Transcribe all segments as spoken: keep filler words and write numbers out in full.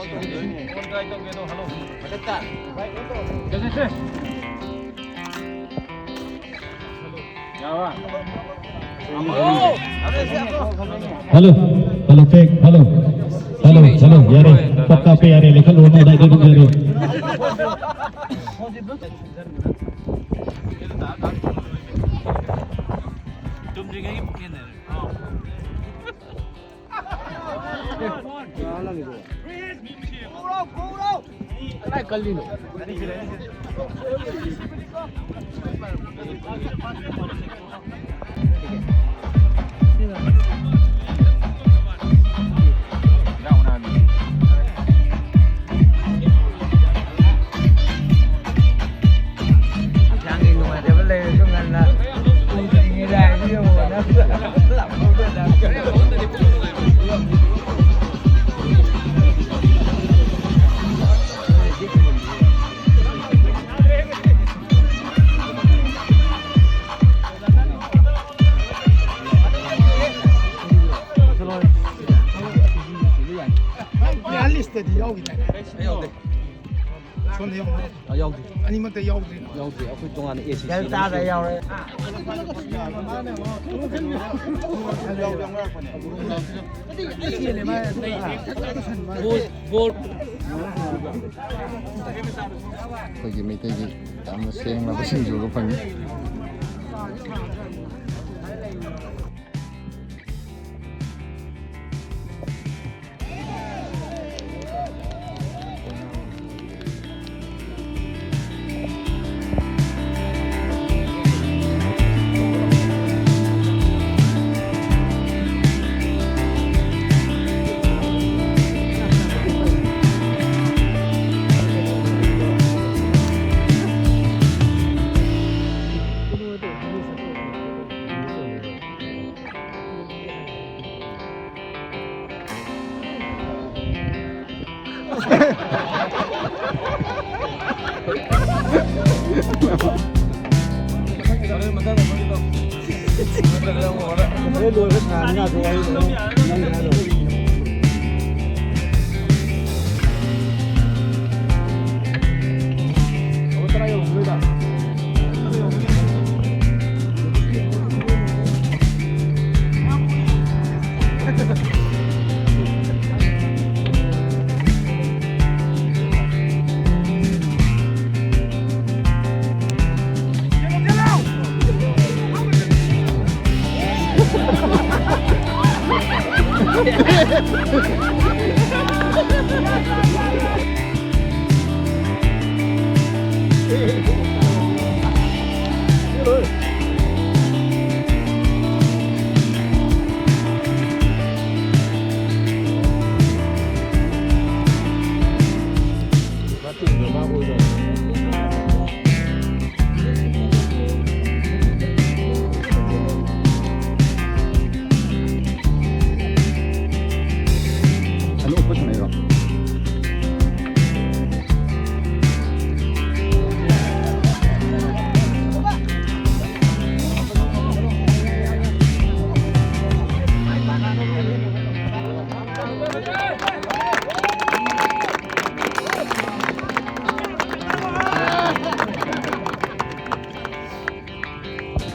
Hello, hello, check, hello. Hello, hello, ꯌꯥꯔꯦ꯫ ꯄꯠ ꯀꯥꯞꯄꯦ, ꯌꯥꯔꯦ, ꯂꯩꯈꯠꯂꯨꯔꯅꯨ, ꯑꯗꯥꯏꯗ ꯑꯗꯨꯝ ꯌꯥꯔꯦ꯫ ꯆꯨꯝꯗ꯭ꯔꯤꯉꯩꯒꯤ ꯄꯨꯛꯅꯦꯟꯅꯔꯦ꯫ ꯀꯗꯥꯏ ꯀꯜꯂꯤꯅꯣ? ꯍꯛꯆꯥꯡꯒꯤ ꯅꯨꯡꯉꯥꯏꯇꯕ ꯂꯩꯔꯁꯨ ꯉꯟꯅ ꯄꯨꯗ꯭ꯔꯤꯉꯩꯗ ꯍꯥꯏꯕꯤꯌꯣꯅ꯫ ꯂꯤꯁꯇꯗꯤ ꯌꯥꯎꯈꯤꯗꯥꯏꯅꯦ? ꯌꯥꯎꯗꯦ꯫ ꯁꯣꯝꯗ ꯌꯥꯎꯕ꯭ꯔꯣ? ꯑ, ꯌꯥꯎꯗꯦ꯫ ꯑꯅꯤꯃꯛꯇ ꯌꯥꯎꯗ꯭ꯔꯤꯅꯣ? ꯌꯥꯎꯗꯦ꯫ ꯑꯩꯈꯣꯏ ꯇꯣꯉꯥꯟꯅ ꯑꯦ ꯁꯤ ꯁꯤ ꯗꯦꯜꯇꯥꯗ ꯌꯥꯎꯔꯦ꯫ ꯕꯣꯜ, ꯕꯣꯜ꯫ ꯑꯩꯈꯣꯏꯒꯤ ꯃꯩꯇꯩꯒꯤ ꯌꯥꯝꯅ ꯁꯦꯡꯂꯕ ꯁꯤꯡꯖꯨꯒ ꯐꯪꯉꯤ꯫ ꯑꯅꯣꯛꯄ ꯁꯥꯟꯅꯩꯔꯣ?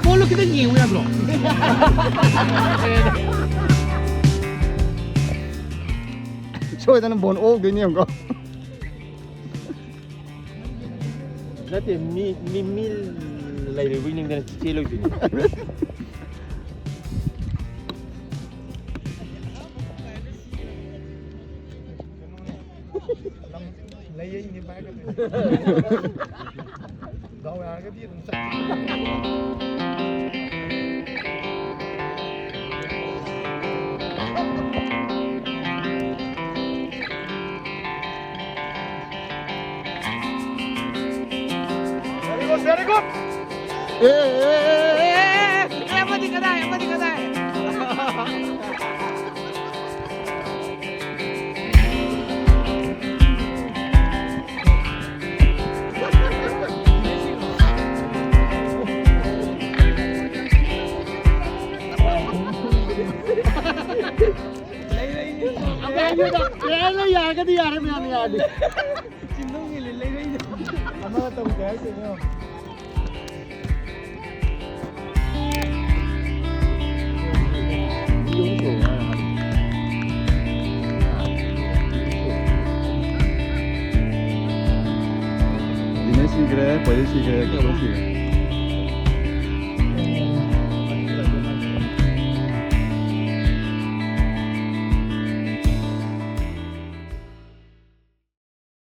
ꯕꯣꯜꯗꯣ ꯈꯤꯇꯪ ꯌꯦꯡꯉꯨ ꯌꯥꯗ꯭ꯔꯣ? ꯁꯣꯏꯗꯅ ꯕꯣꯜ ꯑꯣꯛꯇꯣꯏꯅꯦ ꯌꯦꯡꯉꯨꯀꯣ꯫ ꯅꯠꯇꯦ, ꯃꯤ, ꯃꯤ, ꯃꯤ ꯂꯩꯔꯨꯕꯩ ꯅꯤꯡꯗꯅ ꯆꯦꯜꯂꯣꯏꯗꯣꯏꯅꯦ꯫ ꯂꯩꯌꯦ, ꯏꯅꯦ ꯄꯥꯏꯔꯛꯀꯗꯣꯏꯅꯦ꯫ ꯗꯥꯎ ꯌꯥꯔꯒꯗꯤ ꯑꯗꯨꯝ ꯆꯠ꯫ Very good, very good. ꯑꯦ, ꯑꯦ, ꯑꯦ, ꯑꯦ, ꯑꯦ, ꯑꯦ, ꯑꯃꯗꯤ ꯀꯗꯥꯏ, ꯑꯃꯗꯤ ꯀꯗꯥꯏ? ꯌꯥꯔꯒꯗꯤ ꯌꯥꯔꯦ, ꯃꯌꯥꯝ ꯌꯥꯔꯗꯤ꯫ ꯑꯃ ꯇꯧꯒꯦ ꯍꯥꯏꯔꯛꯇꯣꯏꯅꯦ꯫ ꯁꯤꯈ꯭ꯔꯦ, ꯄꯣꯏꯖꯟ ꯁꯤꯈ꯭ꯔꯦ, ꯀꯤꯄꯔ ꯁꯤꯈ꯭ꯔꯦ꯫